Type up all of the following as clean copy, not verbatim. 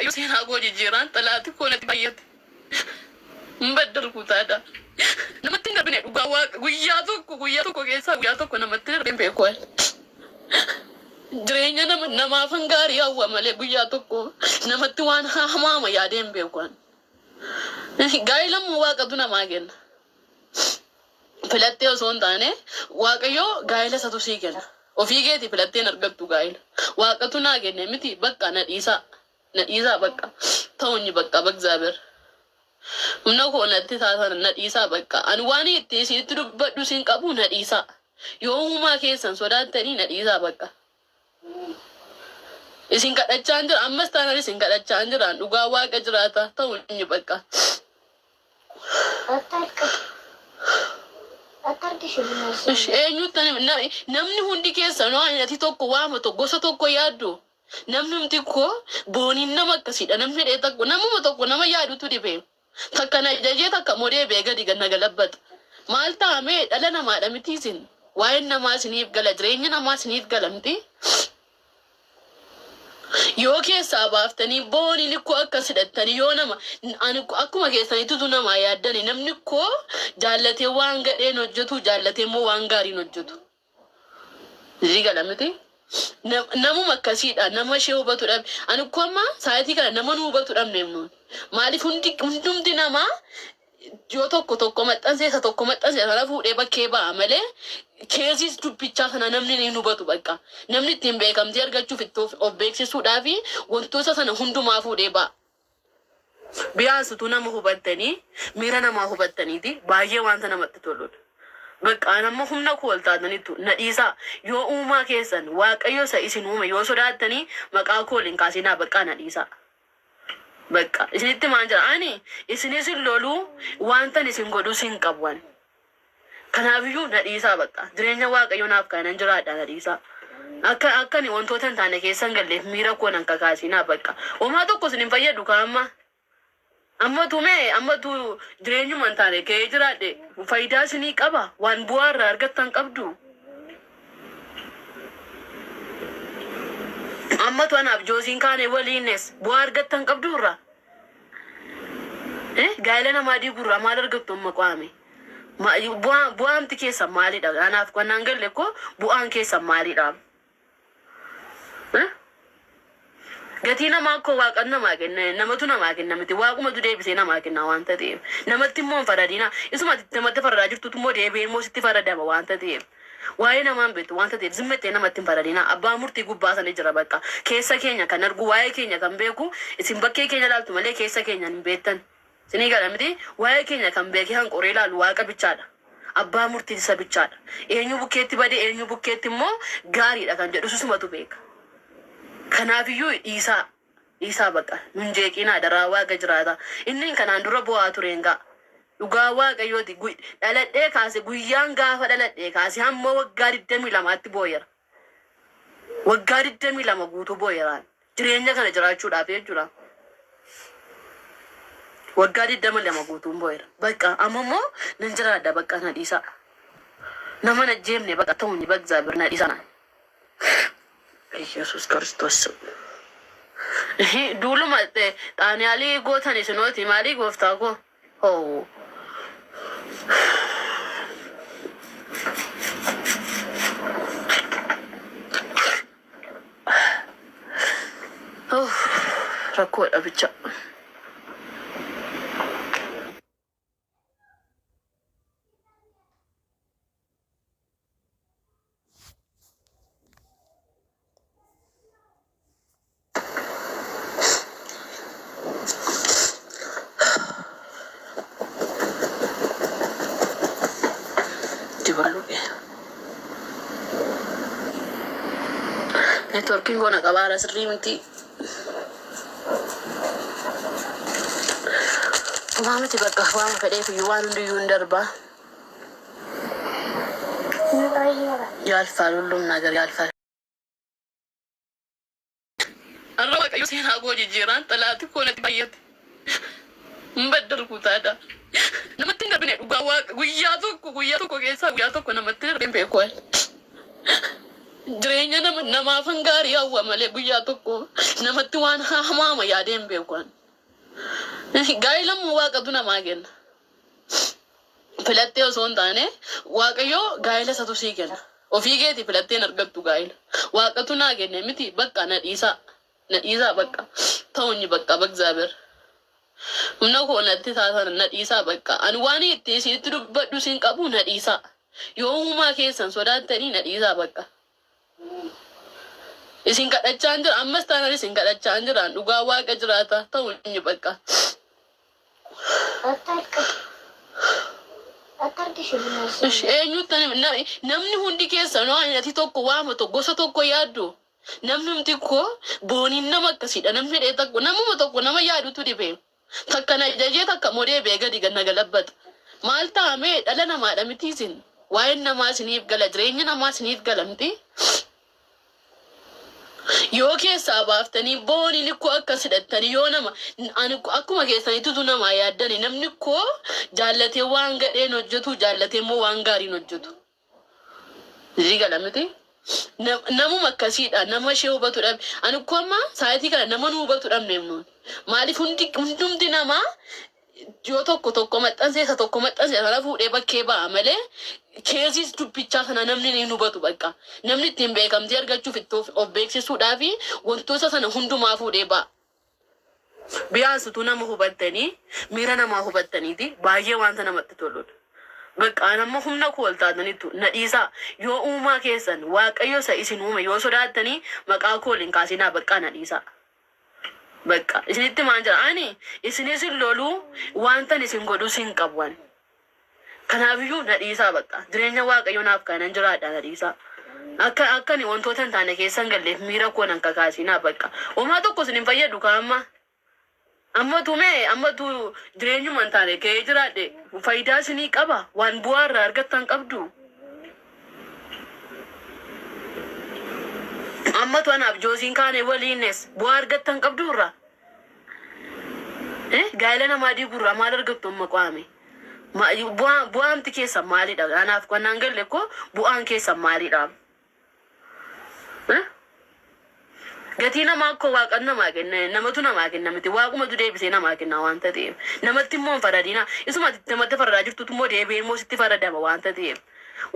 Waaqayyo seenaa koo jijjiiraan xalaati koo natti baay'ate. Hin baddalku taadha. Namatti hin darbine dhugaa waaqa guyyaa tokko guyyaa tokko keessaa guyyaa tokko namatti darbee hin beeku ani. Jireenya nama namaafan gaarii hawwa malee guyyaa tokko namatti waan hamaama yaadee hin beeku ani. Gaa'ela immoo waaqatu namaa kenna. Filattee osoo hin taane waaqayyo gaa'ela isatu sii kenna. Ofii keetii filattee hin argattu gaa'ela. Waaqatu naa kenne miti bakka na dhiisaa. Na dhiisaa bakka. Ta'uunyi bakka bagzaaber. Humna koo natti taatan na dhiisaa bakka. Ani waan itti isinitti dubbadhu isin qabu na dhiisaa. Yoo uumaa keessan sodaattanii na dhiisaa bakka. Isin kadhachaan jira ammas taanaan isin kadhachaan jiraan dhugaa waaqa jiraata ta'uunyi bakka. Ish, eenyutti namni hundi keessanuu ani ati tokko waama tokko gosa tokko yaaddu. Namni humti koo booniin nama akkasiidha. Namni hidhee tokko namuma tokko nama yaadutu dhibe. Takka na jajee takka immoo deebi'ee gadi na galabbata. Maal ta'a mee dhala namaadha miti isin. Waa'een namaa isiniif gala jireenyi namaa isiniif gala miti. Yoo keessaa baaftanii booniin ikkoo akkas hidhattanii yoo nama ani akkuma keessanitti namaa yaaddani namni koo jaallatee waan gadheen hojjetu jaallatee immoo waan gaariin hojjetu. Ni gala miti. Namuma akkasiidha. Nama ishee hubatu dhabe. Ani koo amma sa'aatii kana nama nu hubatu dhabneef nuun. Maaliif hundi hundumti namaa yoo tokko tokko maxxansee isa tokko maxxanse sana fuudhee bakkee ba'a malee keessiis dubbichaa sana namni ni hubatu bakka. Namni ittiin beekamtii argachuuf itti of beeksisuudhaaf wantoota sana hundumaa fuudhee ba'a. Biyaas utuu nama hubattanii miira namaa hubattaniiti baay'ee wanta namatti toludha. Bakka an amma humna koo ol taataniittu na dhiisaa yoo uumaa keessan waaqayyo isa isin uume yoo sodaattanii maqaa koo ol hin kaasinaa bakka na dhiisaa. Bakka isinitti maan jira ani isinis hin loluu wantan isin godhus hin qabu ani. Kanaafiyyuu na dhiisaa bakka jireenya waaqayyo naaf kanan jiraadha na dhiisaa. Akka akka ani wantoota hin taane keessa hin galleef miira koo nan kakaasinaa bakka. Homaa tokko isin hin fayyadu kaa amma. Amma tumee amma tu jireenyuma hin taane ka'ee jiraadhe faayidaa isinii qaba waan bu'aa irraa argattan qabdu. Amma tu anaaf joosiin kaane waliines bu'aa argattan qabdu irraa. Eh, Gaa'ela namaa diigurraa maal argattu amma qaame? Bu'aamti keessan maalidha? Anaaf kan naan galle koo bu'aan keessan maalidha? Eh? Gatii namaa akkoo waaqan namaa kenna namatu namaa kenna miti waaqumatu deebisee namaa kenna waanta ta'eef namatti immoo hin faradina isuma ati namatti faradaa jirtutu immoo deebi'ee immoo sitti faradama waanta ta'eef waa'ee namaa hin beektu waanta ta'eef zimmettee namatti hin faradina abbaa murtii gubbaa sana jira bakka keessa keenya kan argu waa'ee keenya kan beeku isin bakkee keenya ilaaltu malee keessa keenya hin beektan isinii gala miti waa'ee keenya kan beekee kan qoree ilaalu waaqa bichaadha. Abbaa murtiin isa bichaadha. Eenyu bukkeetti bade eenyu bukkeetti immoo gaariidha kan jedhu isumatu beeka. Kanaafiyyuu dhiisaa dhiisaa bakka nun jeeqinaa daraa waaqa jiraata. Inni kanaan dura bu'aa tureen ga'a. Dhugaa waaqayyooti dhaladhee kaase guyyaan gaafa dhaladhee kaase hamma waggaa 22tti boo'eera. Waggaa 22 guutuu boo'eeraan jireenya kana jiraachuudhaaf jechuudha. Waggaa 22 guutuun boo'eera. Bakka amma immoo nan jiraadha bakka na dhiisaa. Nama na jeemne bakka ta'uun bagzaabir na dhiisaa. Yesuus Kiristoos. Duuluma xaaniyaalii gootan isinooti maalii gooftaa koo? Hoo. Rakkoodha bicha. Dibaluudhe. Neetworkiin koo na qabaara sirrii miti. Homaa miti bakka waan fedheef iyyuu waan hundiyyuu hin darbaa. ያልፋል፣ ሁሉም ነገር ያልፋል። Har'a Waaqayyo seenaa koo jijjiiraan xalaati koo natti baay'ate. Hin baddalku taadha. Namatti hin darbine dhugaa waaqa guyyaa tokko guyyaa tokko keessaa guyyaa tokko namatti hin darbine beeku ani. Jireenya nama namaafan gaarii hawwa malee guyyaa tokko namatti waan hamaama yaadee hin beeku ani. Gaa'ila immoo waaqatu namaa kenna. Filattee osoo hin taane waaqayyo gaa'ila isatu sii kenna. Ofii keetii filattee hin argattu gaa'ila. Waaqatu naa kenne miti bakka na dhiisaa. Na dhiisaa bakka. Ta'uunyi bakka bagzaaber. Humna koo natti taatan na dhiisaa bakka. Ani waan itti isinitti dubbadhu isin qabu na dhiisaa. Yoo uumaa keessan sodaattanii na dhiisaa bakka. Isin kadhachaan jira ammas taanaan isin kadhachaan jiraan dhugaa waaqa jiraata ta'uunyi bakka. Eenyutti namni hundi keessan waan ati tokko waama tokko gosa tokko yaaddu. Namnumti koo booniin nama akkasiidha namni hidhee tokko namuma tokko nama yaadutu dhibe takka na jajee takka immoo deebi'ee gadi na galabbata maal ta'a mee dhala namaadha miti isin waa'een namaa isiniif gala jireenya namaa isiniif gala miti yoo keessaa baaftanii booniin ikkoo akkas hidhattanii yoo nama ani akkuma keessanitti namaa yaaddani namni koo jaallatee waan gadheen hojjetu jaallatee immoo waan gaariin hojjetu. Sii gala miti? Namuma akkasiidha. Nama ishee hubatu dhabe. Ani koo amma saayitii kana nama nu hubatu dhabneef nuun. Maaliif hundi hundumti namaa yoo tokko tokko maxxansee isa tokko maxxansee sana fuudhee bakkee ba'a malee keesiis dubbichaa sana namni ni hubatu bakka. Namni ittiin beekamtii argachuuf itti of beeksisuudhaa fi wantoota sana hundumaa fuudhee ba'a. Biyaans utuu nama hubattanii miira namaa hubattaniiti baay'ee wanta namatti toludha. Bakka an amma humna koo ol taataniittu na dhiisaa yoo uumaa keessan waaqayyo isa isin uume yoo sodaattanii maqaa koo ol hin kaasinaa bakka na dhiisaa. Bakka isinitti maan jira ani isinis hin loluu wantan isin godhus hin qabu ani. Kanaafiyyuu na dhiisaa bakka. Jireenya Waaqayyo naaf kanan jiraadha na dhiisaa. Akka akka ani wantoota hin taane keessa hin galleef miira koo nan kakaasinaa bakka. Homaa tokko isin hin fayyadu kaa amma. Amma tumee amma tu jireenyuma hin taane ka'ee jiraadhe faayidaa isinii qaba waan bu'aa irraa argattan qabdu. Amma tu anaaf joosiin kaane waliines bu'aa argattan qabdu irraa. Gaa'ela namaa diigurraa maal argattu amma qaame? Bu'aamti keessan maalidha? Anaaf kan naan galle koo bu'aan keessan maalidha? Gatii namaa akkoo waaqan namaa kenna namatu namaa kenna miti waaqumatu deebisee namaa kenna waanta ta'eef namatti immoo hin faradina isuma namatti faradaa jirtutu immoo deebi'ee immoo sitti faradama waanta ta'eef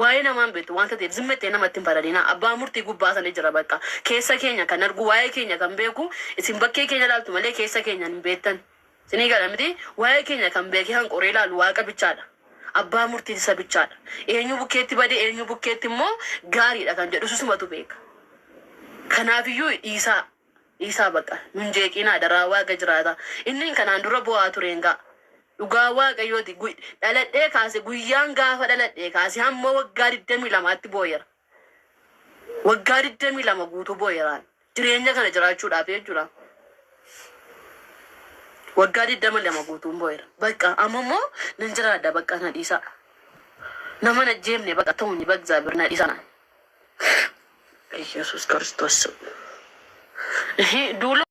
waa'ee namaan beektu waanta ta'eef zimmettee namatti hin faradina abbaa murtii gubbaa sana jira bakka keessa keenya kan argu waa'ee keenya kan beeku isin bakkee keenya ilaaltu malee keessa keenya hin beektan. Isinii gala miti waa'ee keenya kan beekee kan qoree ilaalu waaqa bichaadha. Abbaa murtiin isa bichaadha. Eenyu bukkeetti bade eenyu bukkeetti immoo gaariidha kan jedhu susumatu beeka. Kanaafiyyuu dhiisaa dhiisaa baqa nun jeeqinaa daraa waaqa jiraata. Inni kanaan dura bu'aa tureen ga'a. Dhugaa waaqayyooti dhaladhee kaase guyyaan gaafa dhaladhee kaase hamma waggaa 22tti boo'eera. Waggaa 22 guutuu boo'eeraan jireenya kana jiraachuudhaaf jechuudha. Waggaa 22 guutuun boo'eera. Bakka amma immoo nan jiraadha bakka na dhiisaa. Nama na jeemne bakka ta'uun bagzaabir na dhiisaa. Yesuus Kiristoos. Duula.